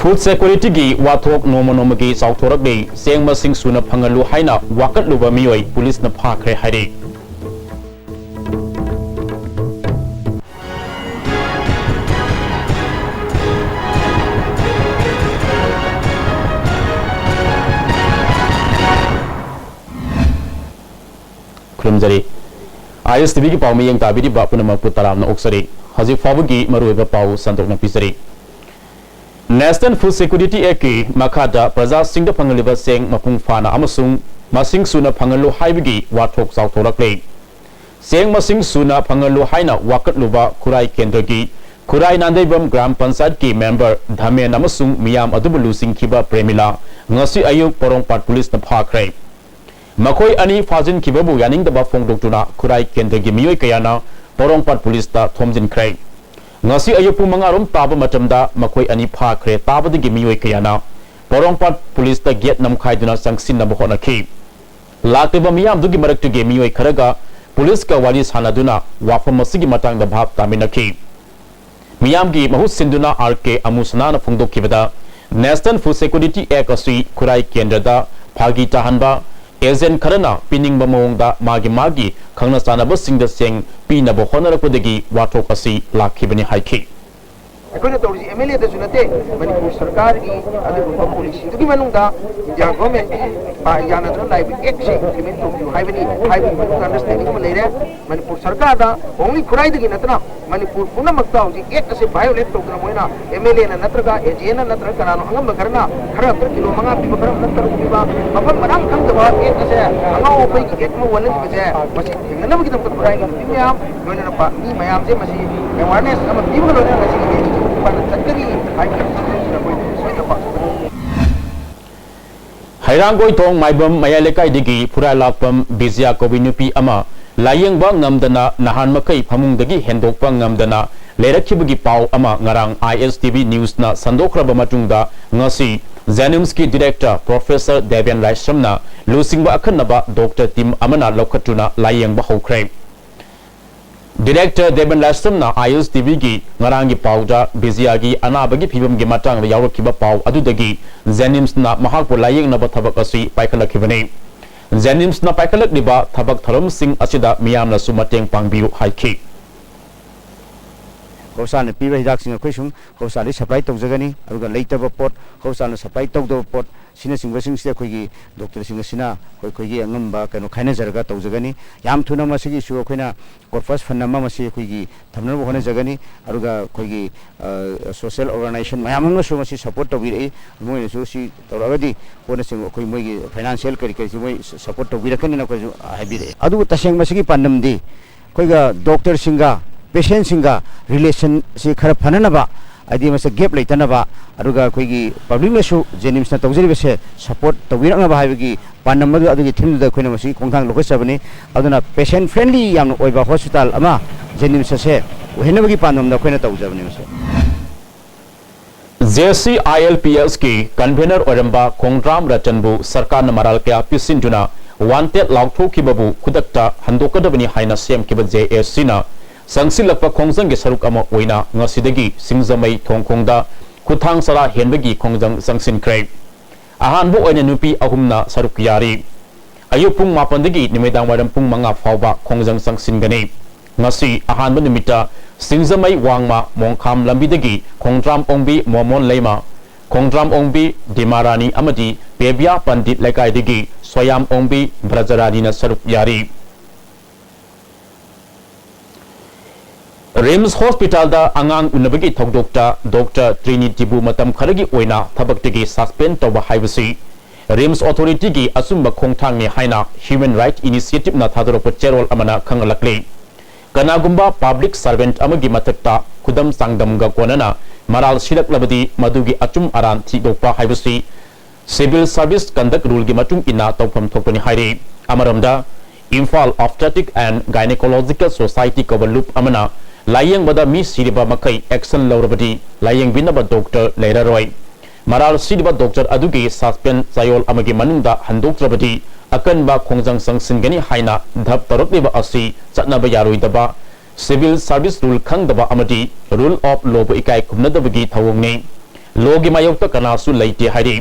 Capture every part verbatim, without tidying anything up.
Food security-ꯒꯤ ꯋꯥꯊꯣꯛ ꯅꯣꯡꯃ ꯅꯣꯡꯃꯒꯤ ꯆꯥꯎꯊꯣꯔꯛꯂꯤ꯫ ꯆꯦꯡ ꯃꯁꯤꯡ ꯁꯨꯅ ꯐꯪꯍꯜꯂꯨ ꯍꯥꯏꯅ ꯋꯥꯀꯠꯂꯨꯕ ꯃꯤꯑꯣꯏ ꯄꯨꯂꯤꯁꯅ ꯐꯥꯈ꯭ꯔꯦ ꯍꯥꯏꯔꯤ꯫ ꯈꯨꯔꯨꯝꯖꯔꯤ꯫ ꯑꯥꯏ ꯑꯦꯁ ꯇꯤ ꯚꯤ-ꯒꯤ ꯄꯥꯎ ꯃꯤꯠꯌꯦꯡ ꯇꯥꯕꯤꯔꯤꯕ ꯄꯨꯝꯅꯃꯛꯄꯨ ꯇꯔꯥꯝꯅ ꯑꯣꯛꯆꯔꯤ꯫ ꯍꯧꯖꯤꯛ ꯐꯥꯎꯕꯒꯤ ꯃꯔꯨꯑꯣꯏꯕ ꯄꯥꯎ ꯁꯟꯗꯣꯛꯅ ꯄꯤꯖꯔꯤ꯫ National Food Security Act-ꯀꯤ ꯃꯈꯥꯗ ꯄ꯭ꯔꯖꯥꯁꯤꯡꯗ ꯐꯪꯍꯜꯂꯤꯕ ꯆꯦꯡ ꯃꯄꯨꯡ ꯐꯥꯅ ꯑꯃꯁꯨꯡ ꯃꯁꯤꯡ ꯁꯨꯅ ꯐꯪꯍꯜꯂꯨ ꯍꯥꯏꯕꯒꯤ ꯋꯥꯊꯣꯛ ꯆꯥꯎꯊꯣꯔꯛꯂꯦ꯫ ꯆꯦꯡ ꯃꯁꯤꯡ ꯁꯨꯅ ꯐꯪꯍꯜꯂꯨ ꯍꯥꯏꯅ ꯋꯥꯀꯠꯂꯨꯕ ꯈꯨꯔꯥꯏ ꯀꯦꯟꯗ꯭ꯔꯒꯤ ꯈꯨꯔꯥꯏ ꯅꯥꯟꯗꯩꯕꯝ ꯒ꯭ꯔꯥꯝ ꯄꯟꯆꯥꯌꯠꯀꯤ ꯃꯦꯝꯕꯔ ꯙꯃꯦꯟ ꯑꯃꯁꯨꯡ ꯃꯤꯌꯥꯝ ꯑꯗꯨꯕꯨ ꯂꯨꯆꯤꯡꯈꯤꯕ ꯄ꯭ꯔꯦꯃꯤꯂꯥ ꯉꯁꯤ ꯑꯌꯨꯛ ꯄꯣꯔꯣꯝꯄꯥꯠ ꯄꯨꯂꯤꯁꯅ ꯐꯥꯈ꯭ꯔꯦ꯫ ꯃꯈꯣꯏ ꯑꯅꯤ ꯐꯥꯖꯤꯟꯈꯤꯕꯕꯨ ꯌꯥꯅꯤꯡꯗꯕ ꯐꯣꯡꯗꯣꯛꯇꯨꯅ ꯈꯨꯔꯥꯏ ꯀꯦꯟꯗ꯭ꯔꯒꯤ ꯃꯤꯑꯣꯏ ꯀꯌꯥꯅ ꯄꯣꯔꯣꯝꯄꯥꯠ ꯄꯨꯂꯤꯁꯇ ꯊꯣꯝꯖꯤꯟꯈ꯭ꯔꯦ꯫ ꯉꯁꯤ ꯑꯌꯨꯛ ꯄꯨꯡ ꯃꯉꯥ ꯔꯣꯝ ꯇꯥꯕ ꯃꯇꯝꯗ ꯃꯈꯣꯏ ꯑꯅꯤ ꯐꯥꯈ꯭ꯔꯦ ꯇꯥꯕꯗꯒꯤ ꯃꯤꯑꯣꯏ ꯀꯌꯥꯅ ꯄꯣꯔꯣꯝꯄꯥꯠ ꯄꯨꯂꯤꯁꯇ ꯒꯦꯠ ꯅꯝꯈꯥꯏꯗꯨꯅ ꯆꯪꯁꯤꯟꯅꯕ ꯍꯣꯠꯅꯈꯤ꯫ ꯂꯥꯛꯂꯤꯕ ꯃꯤꯌꯥꯝꯗꯨꯒꯤ ꯃꯔꯛꯇꯒꯤ ꯃꯤꯑꯣꯏ ꯈꯔꯒ ꯄꯨꯂꯤꯁꯀ ꯋꯥꯔꯤ ꯁꯥꯟꯅꯗꯨꯅ ꯋꯥꯐꯝ ꯑꯁꯤꯒꯤ ꯃꯇꯥꯡꯗ ꯚꯥꯞ ꯇꯥꯃꯤꯟꯅꯈꯤ꯫ ꯃꯤꯌꯥꯝꯒꯤ ꯃꯍꯨꯠ ꯁꯤꯟꯗꯨꯅ ꯑꯥꯔ ꯀꯦ ꯑꯃꯨꯁꯅꯥꯅ ꯐꯣꯡꯗꯣꯛꯈꯤꯕꯗ, National Food Security Act ꯑꯁꯤ ꯈꯨꯔꯥꯏ ꯀꯦꯟꯗ꯭ꯔꯗ ꯐꯥꯒꯤ ꯇꯥꯍꯟꯕ, ꯑꯦꯖꯦꯟ ꯈꯔꯅ ꯄꯤꯅꯤꯡꯕ ꯃꯑꯣꯡꯗ ꯃꯥꯒꯤ ꯃꯥꯒꯤ ꯈꯪꯅ ꯆꯥꯟꯅꯕꯁꯤꯡꯗ ꯆꯦꯡ ꯄꯤꯅꯕ ꯍꯣꯠꯅꯔꯛꯄꯗꯒꯤ ꯋꯥꯊꯣꯛ ꯑꯁꯤ ꯂꯥꯛꯈꯤꯕꯅꯤ ꯍꯥꯏꯈꯤ꯫ ꯑꯩꯈꯣꯏꯅ ꯇꯧꯔꯤꯁꯤ ꯑꯦꯝ ꯑꯦꯜ ꯑꯦꯗꯁꯨ ꯅꯠꯇꯦ, ꯃꯅꯤꯄꯨꯔ ꯁꯔꯀꯥꯔꯒꯤ ꯑꯗꯨꯒꯨꯝꯕ ꯄꯣꯂꯤꯁꯤꯗꯨꯒꯤ ꯃꯅꯨꯡꯗ ꯏꯟꯗꯤꯌꯥ ꯒꯣꯔꯃꯦꯟꯒꯤ ꯄꯥ-, ꯌꯥꯅꯗꯅ ꯂꯥꯛꯏꯕ ꯑꯦꯛꯁꯦ ꯏꯝꯄ꯭ꯂꯤꯃꯦꯟ ꯇꯧꯕꯤꯌꯨ ꯍꯥꯏꯕꯅꯤ ꯍꯥꯏꯕꯒꯤ ꯃꯅꯨꯡꯗ ꯑꯟꯗꯔꯁꯇꯦꯟꯗꯤꯡ ꯑꯃ ꯂꯩꯔꯦ꯫ ꯃꯅꯤꯄꯨꯔ ꯁꯔꯀꯥꯔꯗ only ꯈꯨꯔꯥꯏꯗꯒꯤ ꯅꯠꯇꯅ ꯃꯅꯤꯄꯨꯔ ꯄꯨꯝꯅꯃꯛꯇ ꯍꯧꯖꯤꯛ ꯑꯦꯛ ꯑꯁꯦ ꯚꯥꯏꯑꯣꯂꯦꯠ ꯇꯧꯗꯅ ꯃꯣꯏꯅ ꯑꯦꯝ ꯑꯦꯜ ꯑꯦꯅ ꯅꯠꯇ꯭ꯔꯒ ꯑꯦ ꯖꯤ ꯑꯦꯅ ꯅꯠꯇ꯭ꯔꯒ ꯀꯅꯥꯅꯣ ꯑꯉꯝꯕ ꯈꯔꯅ ꯈꯔ ꯑꯝꯇ ꯀꯤꯂꯣ ꯃꯉꯥ ꯄꯤꯕ, ꯈꯔ ꯑꯝꯇ ꯇꯔꯨꯛ ꯄꯤꯕ, ꯃꯐꯝ ꯃꯔꯥꯡ ꯈꯪꯗꯕ ꯑꯦꯛ ꯑꯁꯦ ꯑꯉꯥꯎ ꯑꯐꯩꯒꯤ ꯑꯦꯛ ꯑꯃ ꯑꯣꯜꯍꯟꯈꯤꯕꯁꯦ ꯃꯁꯤ ꯊꯦꯡꯅꯅꯕꯒꯤꯗꯃꯛꯇ ꯈꯨꯔꯥꯏꯒꯤ ꯅꯨꯄꯤ ꯃꯌꯥꯝ, ꯂꯣꯏꯅꯅ ꯄꯥ-, ꯃꯤ ꯃꯌꯥꯝꯁꯦ ꯃꯁꯤ ꯑꯦꯋꯥꯔꯅꯦꯁ ꯑꯃ ꯄꯤꯕꯒ ꯂꯣꯏꯅꯅ ꯉꯁꯤꯒꯤ ꯗꯦꯁꯤꯁꯨ ꯄꯥꯟꯅ ꯆꯠꯀꯅꯤ ꯍꯥꯏꯕꯒꯤ ꯃꯁꯤꯗ ꯑꯩꯈꯣꯏ ꯁꯣꯏꯗꯅ ꯄꯥꯡꯊꯣꯛꯀꯅꯤ꯫ ꯍꯩꯔꯥꯡꯒꯣꯏꯊꯣꯡ ꯃꯥꯏꯕꯝ ꯃꯌꯥꯏ ꯂꯩꯀꯥꯏꯗꯒꯤ ꯐꯨꯔꯥ ꯂꯥꯛꯄꯝ ꯕꯤꯖꯤꯌꯥ ꯀꯧꯕꯤ ꯅꯨꯄꯤ ꯑꯃ ꯂꯥꯌꯦꯡꯕ ꯉꯝꯗꯅ ꯅꯍꯥꯟ ꯃꯈꯩ ꯐꯃꯨꯡꯗꯒꯤ ꯍꯦꯟꯗꯣꯛꯄ ꯉꯝꯗꯅ ꯂꯩꯔꯛꯈꯤꯕꯒꯤ ꯄꯥꯎ ꯑꯃ ꯉꯔꯥꯡ ꯑꯥꯏ ꯑꯦꯁ ꯇꯤ ꯚꯤ ꯅ꯭ꯌꯨꯁꯅ ꯁꯟꯗꯣꯛꯈ꯭ꯔꯕ ꯃꯇꯨꯡꯗ ꯉꯁꯤ ꯖꯦꯅꯤꯝꯁꯀꯤ ꯗꯤꯔꯦꯛꯇꯔ ꯄ꯭ꯔꯣꯐꯦꯁꯔ ꯗꯦꯕꯦꯟ ꯂꯥꯏꯁ꯭ꯔꯝꯅ ꯂꯨꯆꯤꯡꯕ ꯑꯈꯟꯅꯕ ꯗꯣꯛꯇꯔ ꯇꯤꯝ ꯑꯃꯅ ꯂꯧꯈꯠꯇꯨꯅ ꯂꯥꯌꯦꯡꯕ ꯍꯧꯈ꯭ꯔꯦ꯫ Director Devin Lashramꯅ ꯑꯥꯏ ꯑꯦꯁ ꯇꯤ ꯚꯤꯒꯤ ꯉꯔꯥꯡꯒꯤ ꯄꯥꯎꯗ ꯕꯤꯖꯌꯒꯤ ꯑꯅꯥꯕꯒꯤ ꯐꯤꯕꯝꯒꯤ ꯃꯇꯥꯡꯗ ꯌꯥꯎꯔꯛꯈꯤꯕ ꯄꯥꯎ ꯑꯗꯨꯗꯒꯤ JNIMSꯅ ꯃꯍꯥꯛꯄꯨ ꯂꯥꯌꯦꯡꯅꯕ ꯊꯕꯛ ꯑꯁꯤ ꯄꯥꯏꯈꯠꯂꯛꯈꯤꯕꯅꯤ꯫ JNIMSꯅ ꯄꯥꯏꯈꯠꯂꯛꯂꯤꯕ ꯊꯕꯛ ꯊꯧꯔꯝꯁꯤꯡ ꯑꯁꯤꯗ ꯃꯤꯌꯥꯝꯅꯁꯨ ꯃꯇꯦꯡ ꯄꯥꯡꯕꯤꯌꯨ ꯍꯥꯏꯈꯤ꯫ ꯍꯣꯁꯄꯤꯇꯥꯜꯅ ꯄꯤꯕ ꯍꯤꯗꯥꯛꯁꯤꯡ ꯑꯩꯈꯣꯏ ꯁꯨꯝ ꯍꯣꯁꯄꯤꯇꯥꯜꯗꯒꯤ ꯁꯄ꯭ꯂꯥꯏ ꯇꯧꯖꯒꯅꯤ꯫ ꯑꯗꯨꯒ ꯂꯩꯇꯕ ꯄꯣꯠ, ꯍꯣꯁꯄꯤꯇꯥꯜꯅ ꯁꯄ꯭ꯂꯥꯏ ꯇꯧꯗꯕ ꯄꯣꯠ, ꯁꯤꯅꯆꯤꯡꯕꯁꯤꯡꯁꯦ ꯑꯩꯈꯣꯏꯒꯤ ꯗꯣꯛꯇꯔꯁꯤꯡ ꯑꯁꯤꯅ ꯑꯩꯈꯣꯏ, ꯑꯩꯈꯣꯏꯒꯤ ꯑꯉꯝꯕ ꯀꯩꯅꯣ ꯈꯥꯏꯅꯖꯔꯒ ꯇꯧꯖꯒꯅꯤ꯫ ꯌꯥꯝ ꯊꯨꯅ ꯃꯁꯤꯒꯤꯁꯨ ꯑꯩꯈꯣꯏꯅ ꯀꯣꯔꯄꯁ ꯐꯟ ꯑꯃ ꯃꯁꯤ ꯑꯩꯈꯣꯏꯒꯤ ꯊꯝꯅꯅꯕ ꯍꯣꯠꯅꯖꯒꯅꯤ꯫ ꯑꯗꯨꯒ ꯑꯩꯈꯣꯏꯒꯤ, ꯑ, ꯁꯣꯁꯤꯌꯦꯜ ꯑꯣꯔꯒꯅꯥꯏꯖꯦꯁꯟ ꯃꯌꯥꯝ ꯑꯃꯅꯁꯨ ꯃꯁꯤ ꯁꯄꯣꯔꯠ ꯇꯧꯕꯤꯔꯛꯏ꯫ ꯃꯣꯏꯅꯁꯨ ꯁꯤ ꯇꯧꯔꯛꯑꯒꯗꯤ ꯄꯣꯠꯅꯆꯤꯡꯕ ꯑꯩꯈꯣꯏ ꯃꯣꯏꯒꯤ ꯐꯥꯏꯅꯥꯟꯁꯤꯌꯦꯜ ꯀꯔꯤ ꯀꯔꯤꯁꯤ ꯃꯣꯏ ꯁꯄꯣꯔꯠ ꯇꯧꯕꯤꯔꯛꯀꯅꯤꯅ ꯑꯩꯈꯣꯏꯁꯨ ꯍꯥꯏꯕꯤꯔꯛꯑꯦ꯫ ꯑꯗꯨꯕꯨ ꯇꯁꯦꯡ ꯃꯁꯤꯒꯤ ꯄꯥꯟꯗꯝꯗꯤ ꯑꯩꯈꯣꯏꯒ ꯗꯣꯛꯇꯔꯁꯤꯡꯒ ꯄꯦꯁꯦꯟꯁꯤꯡꯒ ꯔꯤꯂꯦꯁꯟꯁꯤ ꯈꯔ ꯐꯅꯅꯕ, ꯍꯥꯏꯗꯤ ꯃꯁꯤ ꯒꯦꯞ ꯂꯩꯇꯅꯕ, ꯑꯗꯨꯒ ꯑꯩꯈꯣꯏꯒꯤ ꯄꯕ꯭ꯂꯤꯛꯅꯁꯨ JNIMSꯅ ꯇꯧꯖꯔꯤꯕꯁꯦ ꯁꯄꯣꯔꯠ ꯇꯧꯕꯤꯔꯛꯅꯕ ꯍꯥꯏꯕꯒꯤ ꯄꯥꯟꯗꯝ ꯑꯗꯨ, ꯑꯗꯨꯒꯤ ꯊꯤꯝꯗꯨꯗ ꯑꯩꯈꯣꯏꯅ ꯃꯁꯤꯒꯤ ꯈꯣꯡꯊꯥꯡ ꯂꯧꯈꯠꯆꯕꯅꯤ꯫ ꯑꯗꯨꯅ ꯄꯦꯁꯦꯟ ꯐ꯭ꯔꯦꯟꯂꯤ ꯌꯥꯝꯅ ꯑꯣꯏꯕ ꯍꯣꯁꯄꯤꯇꯥꯜ ꯑꯃ JNIMS ꯑꯁꯦ ꯑꯣꯏꯍꯟꯅꯕꯒꯤ ꯄꯥꯟꯗꯝꯗ ꯑꯩꯈꯣꯏꯅ ꯇꯧꯖꯕꯅꯤ ꯃꯁꯤ꯫ JCILPSꯀꯤ ꯀꯟꯚꯦꯅꯔ ꯑꯣꯏꯔꯝꯕ ꯈꯣꯡꯗ꯭ꯔꯥꯝ ꯔꯇꯟꯕꯨ ꯁꯔꯀꯥꯔꯅ ꯃꯔꯥꯜ ꯀꯌꯥ ꯄꯤꯁꯤꯟꯗꯨꯅ ꯋꯥꯟꯇꯦꯠ ꯂꯥꯎꯊꯣꯛꯈꯤꯕꯕꯨ ꯈꯨꯗꯛꯇ ꯍꯟꯗꯣꯛꯀꯗꯕꯅꯤ ꯍꯥꯏꯅ ꯁꯦꯝꯈꯤꯕ JACꯅ ꯆꯪꯁꯤꯜꯂꯛꯄ ꯈꯣꯡꯖꯪꯒꯤ ꯁꯔꯨꯛ ꯑꯃ ꯑꯣꯏꯅ ꯉꯁꯤꯗꯒꯤ ꯁꯤꯡꯖꯃꯩ ꯊꯣꯡꯈꯣꯡꯗ ꯈꯨꯠꯊꯥꯡ ꯆꯔꯥ ꯍꯦꯟꯕꯒꯤ ꯈꯣꯡꯖꯪ ꯆꯪꯁꯤꯟꯈ꯭ꯔꯦ꯫ ꯑꯍꯥꯟꯕ ꯑꯣꯏꯅ ꯅꯨꯄꯤ ꯑꯍꯨꯝꯅ ꯁꯔꯨꯛ ꯌꯥꯔꯤ꯫ ꯑꯌꯨꯛ ꯄꯨꯡ ꯃꯥꯄꯟꯗꯒꯤ ꯅꯨꯃꯤꯗꯥꯡ ꯋꯥꯏꯔꯝ ꯄꯨꯡ ꯃꯉꯥ ꯐꯥꯎꯕ ꯈꯣꯡꯖꯪ ꯆꯪꯁꯤꯟꯒꯅꯤ꯫ ꯉꯁꯤ ꯑꯍꯥꯟꯕ ꯅꯨꯃꯤꯠꯇ ꯁꯤꯡꯖꯃꯩ ꯋꯥꯡꯃ ꯃꯣꯡꯈꯥꯝ ꯂꯝꯕꯤꯗꯒꯤ ꯈꯣꯡꯗ꯭ꯔꯥꯝ ꯑꯣꯡꯕꯤ ꯃꯣꯃꯣꯟ ꯂꯩꯃ, ꯈꯣꯡꯗ꯭ꯔꯥꯝ ꯑꯣꯡꯕꯤ ꯗꯤꯃꯥꯔꯥꯅꯤ ꯑꯃꯗꯤ ꯄꯦꯕꯤꯌꯥ ꯄꯟꯗꯤꯠ ꯂꯩꯀꯥꯏꯗꯒꯤ ꯁꯣꯌꯥꯝ ꯑꯣꯡꯕꯤ ꯕ꯭ꯔꯖꯔꯥꯅꯤꯅ ꯁꯔꯨꯛ ꯌꯥꯔꯤ꯫ ꯔꯤꯝꯁ ꯍꯣꯁꯄꯤꯇꯥꯜꯗ ꯑꯉꯥꯡ ꯎꯅꯕꯒꯤ ꯊꯧꯗꯣꯛꯇ ꯗꯣꯛꯇꯔ ꯇ꯭ꯔꯤꯅꯤꯇꯤꯕꯨ ꯃꯇꯝ ꯈꯔꯒꯤ ꯑꯣꯏꯅ ꯊꯕꯛꯇꯒꯤ ꯁꯁꯄꯦꯟ ꯇꯧꯕ ꯍꯥꯏꯕꯁꯤ ꯔꯤꯝꯁ ꯑꯣꯊꯣꯔꯤꯇꯤꯒꯤ ꯑꯆꯨꯝꯕ ꯈꯣꯡꯊꯥꯡꯅꯤ ꯍꯥꯏꯅ ꯍ꯭ꯌꯨꯃꯦꯟ ꯔꯥꯏꯠ ꯏꯅꯤꯁꯤꯌꯦꯇꯤꯚꯅ ꯊꯥꯗꯣꯔꯛꯄ ꯆꯦꯔꯣꯜ ꯑꯃꯅ ꯈꯪꯍꯜꯂꯛꯂꯤ꯫ ꯀꯅꯥꯒꯨꯝꯕ ꯄꯕ꯭ꯂꯤꯛ ꯁꯔꯚꯦꯟꯠ ꯑꯃꯒꯤ ꯃꯊꯛꯇ ꯈꯨꯗꯝ ꯆꯥꯡꯗꯝꯒ ꯀꯣꯟꯅꯅ ꯃꯔꯥꯜ ꯁꯤꯔꯛꯂꯕꯗꯤ ꯃꯗꯨꯒꯤ ꯑꯆꯨꯝ ꯑꯔꯥꯟ ꯊꯤꯗꯣꯛꯄ ꯍꯥꯏꯕꯁꯤ ꯁꯤꯚꯤꯜ ꯁꯔꯚꯤꯁ ꯀꯟꯗꯛ ꯔꯨꯜꯒꯤ ꯃꯇꯨꯡ ꯏꯟꯅ ꯇꯧꯐꯝ ꯊꯣꯛꯄꯅꯤ ꯍꯥꯏꯔꯤ꯫ ꯑꯃꯔꯣꯝꯗ, ꯏꯝꯐꯥꯜ ꯑꯣꯕꯁꯇꯦꯇꯤꯛ ꯑꯦꯟ ꯒꯥꯏꯅꯦꯀꯣꯂꯣꯖꯤꯀꯦꯜ ꯁꯣꯁꯥꯏꯇꯤ ꯀꯧꯕ ꯂꯨꯞ ꯑꯃꯅ ꯂꯥꯌꯦꯡꯕꯗ ꯃꯤ ꯁꯤꯔꯤꯕ ꯃꯈꯩ ꯑꯦꯛꯁꯟ ꯂꯧꯔꯕꯗꯤ ꯂꯥꯌꯦꯡꯕꯤꯅꯕ ꯗꯣꯛꯇꯔ ꯂꯩꯔꯔꯣꯏ꯫ ꯃꯔꯥꯜ ꯁꯤꯔꯤꯕ ꯗꯣꯛꯇꯔ ꯑꯗꯨꯒꯤ ꯁꯁꯄꯦꯟ ꯆꯌꯣꯜ ꯑꯃꯒꯤ ꯃꯅꯨꯡꯗ ꯍꯟꯗꯣꯛꯇ꯭ꯔꯕꯗꯤ ꯑꯀꯟꯕ ꯈꯣꯡꯖꯪ ꯆꯪꯁꯤꯟꯒꯅꯤ ꯍꯥꯏꯅ ꯙꯞ ꯇꯧꯔꯛꯂꯤꯕ ꯑꯁꯤ ꯆꯠꯅꯕ ꯌꯥꯔꯣꯏꯗꯕ Civil Service Rule ꯈꯪꯗꯕ ꯑꯃꯗꯤ Rule of Lawꯕꯨ ꯏꯀꯥꯏ ꯈꯨꯝꯅꯗꯕꯒꯤ ꯊꯧꯑꯣꯡꯅꯤ꯫ Lawꯒꯤ ꯃꯥꯌꯣꯛꯇ ꯀꯅꯥꯁꯨ ꯂꯩꯇꯦ ꯍꯥꯏꯔꯤ꯫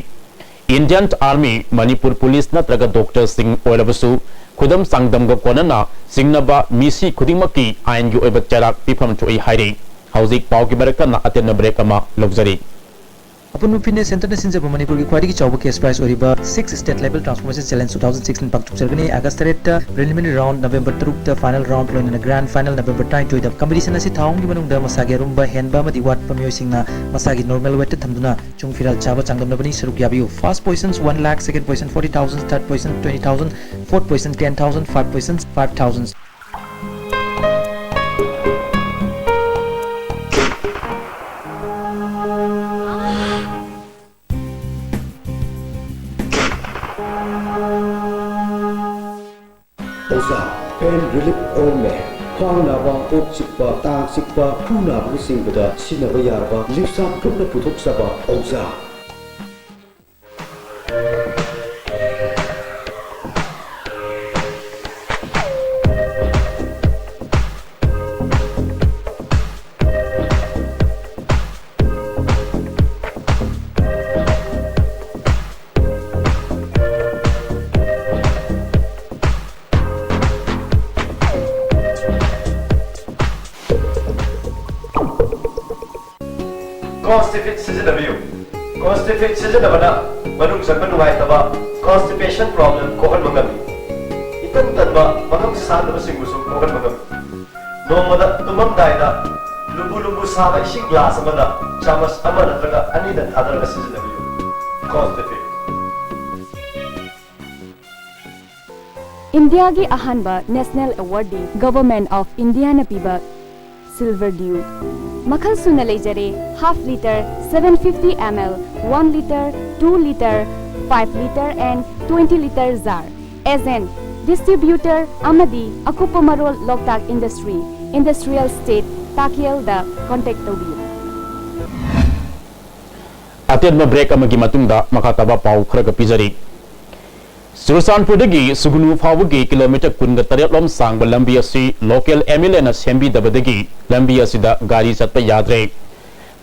Indian Army, Manipur Police ꯅꯠꯇ꯭ꯔꯒ doctorꯁꯤꯡ ꯑꯣꯏꯔꯕꯁꯨ ꯈꯨꯗꯝ ꯆꯥꯡꯗꯝꯒ ꯀꯣꯟꯅꯅ ꯆꯤꯡꯅꯕ ꯃꯤꯁꯤ ꯈꯨꯗꯤꯡꯃꯛꯀꯤ ꯑꯥꯏꯟꯒꯤ ꯑꯣꯏꯕ ꯆꯩꯔꯥꯛ ꯄꯤꯐꯝ ꯊꯣꯛꯏ ꯍꯥꯏꯔꯤ꯫ ꯍꯧꯖꯤꯛ ꯄꯥꯎꯒꯤ ꯃꯔꯛ ꯊꯠꯅ ꯑꯇꯦꯟꯕ break ꯑꯃ ꯂꯧꯖꯔꯤ꯫ ꯑꯄꯨꯟꯕ Fitness Centreꯅ ꯁꯤꯟꯖꯕ ꯃꯅꯤꯄꯨꯔꯒꯤ ꯈ꯭ꯋꯥꯏꯗꯒꯤ ꯆꯥꯎꯕ cash prize ꯑꯣꯏꯔꯤꯕ Sixth State Level Transformation Challenge two thousand sixteen ꯄꯥꯡꯊꯣꯛꯆꯔꯒꯅꯤ꯫ August ꯇꯔꯦꯠꯇ preliminary round, November ꯇꯔꯨꯛꯇ final round, ꯂꯣꯏꯅꯅ grand final November ꯇꯔꯥꯅꯤꯊꯣꯏꯗ꯫ Competition ꯑꯁꯤ ꯊꯥ ꯑꯍꯨꯝꯒꯤ ꯃꯅꯨꯡꯗ ꯃꯁꯥꯒꯤ ꯑꯔꯨꯝꯕ ꯍꯦꯟꯕ ꯑꯃꯗꯤ ꯋꯥꯠꯄ ꯃꯤꯑꯣꯏꯁꯤꯡꯅ ꯃꯁꯥꯒꯤ normal weightꯇ ꯊꯝꯗꯨꯅ ꯆꯨꯡ ꯐꯤꯔꯥꯜ ꯆꯥꯕ ꯆꯥꯡꯗꯝꯅꯕꯅꯤ꯫ ꯁꯔꯨꯛ ꯌꯥꯕꯤꯌꯨ꯫ First position one lakh, second position forty thousand, third position twenty thousand, fourth position ten thousand, five position five thousand꯫ ꯑꯣꯖꯥ, pain relief ointment, ꯈ꯭ꯋꯥꯡ ꯅꯥꯕ, ꯀꯣꯛ ꯆꯤꯛꯄ, ꯇꯥꯡ ꯆꯤꯛꯄ, ꯈꯨ ꯅꯥꯕꯅꯆꯤꯡꯕꯗ ꯁꯤꯖꯤꯟꯅꯕ ꯌꯥꯔꯕ ꯂꯤꯞꯁꯥꯞ ꯒ꯭ꯔꯨꯞꯅ ꯄꯨꯊꯣꯛꯆꯕ ꯑꯣꯖꯥ꯫ Constipate ꯁꯤꯖꯤꯟꯅꯕꯤꯌꯨ꯫ Constipate ꯁꯤꯖꯤꯟꯅꯕꯅ ꯃꯅꯨꯡ ꯆꯪꯕ ꯅꯨꯡꯉꯥꯏꯇꯕ, constipation problem ꯀꯣꯛꯍꯟꯕ ꯉꯝꯃꯤ꯫ ꯏꯇꯟ ꯇꯟꯕ, ꯃꯉꯝ ꯁꯥꯟꯗꯕꯁꯤꯡꯕꯨꯁꯨ ꯀꯣꯛꯍꯟꯕ ꯉꯝꯃꯤ꯫ ꯅꯣꯡꯃꯗ ꯇꯨꯝꯃꯝꯗꯥꯏꯗ ꯂꯨꯝꯕꯨ ꯂꯨꯝꯕꯨ ꯁꯥꯕ ꯏꯁꯤꯡ glass ꯑꯃꯗ ꯆꯥꯃꯁ ꯑꯃ ꯅꯠꯇ꯭ꯔꯒ ꯑꯅꯤꯗ ꯊꯥꯗꯔꯒ ꯁꯤꯖꯤꯟꯅꯕꯤꯌꯨ꯫ Constipate꯫ ꯏꯟꯗꯤꯌꯥꯒꯤ ꯑꯍꯥꯟꯕ national awardꯗꯤ Government of Indiaꯅ ꯄꯤꯕ Silver Dew꯫ ꯃꯈꯜ ꯁꯨꯅ ꯂꯩꯖꯔꯦ: half litre, seven fifty ml, one litre, two litre, five litre and twenty litre jar꯫ Agent, distributor ꯑꯃꯗꯤ ꯑꯀꯨꯞꯄ ꯃꯔꯣꯜ ꯂꯣꯛꯇꯥꯛ Industry, Industrial Estate, ꯇꯥꯀꯦꯜꯗ contact ꯇꯧꯕꯤꯌꯨ꯫ ꯑꯇꯦꯟꯕ break ꯑꯃꯒꯤ ꯃꯇꯨꯡꯗ ꯃꯈꯥ ꯇꯥꯕ ꯄꯥꯎ ꯈꯔꯒ ꯄꯤꯖꯔꯤ꯫ ꯆꯨꯔꯆꯥꯟꯄꯨꯔꯗꯒꯤ ꯁꯨꯒꯅꯨ ꯐꯥꯎꯕꯒꯤ ꯀꯤꯂꯣꯃꯤꯇꯔ ꯀꯨꯟꯒ ꯇꯔꯦꯠ ꯂꯣꯝ ꯁꯥꯡꯕ ꯂꯝꯕꯤ ꯑꯁꯤ ꯂꯣꯀꯦꯜ ꯑꯦꯝ ꯑꯦꯜ ꯑꯦꯅ ꯁꯦꯝꯕꯤꯗꯕꯗꯒꯤ ꯂꯝꯕꯤ ꯑꯁꯤꯗ ꯒꯥꯔꯤ ꯆꯠꯄ ꯌꯥꯗ꯭ꯔꯦ꯫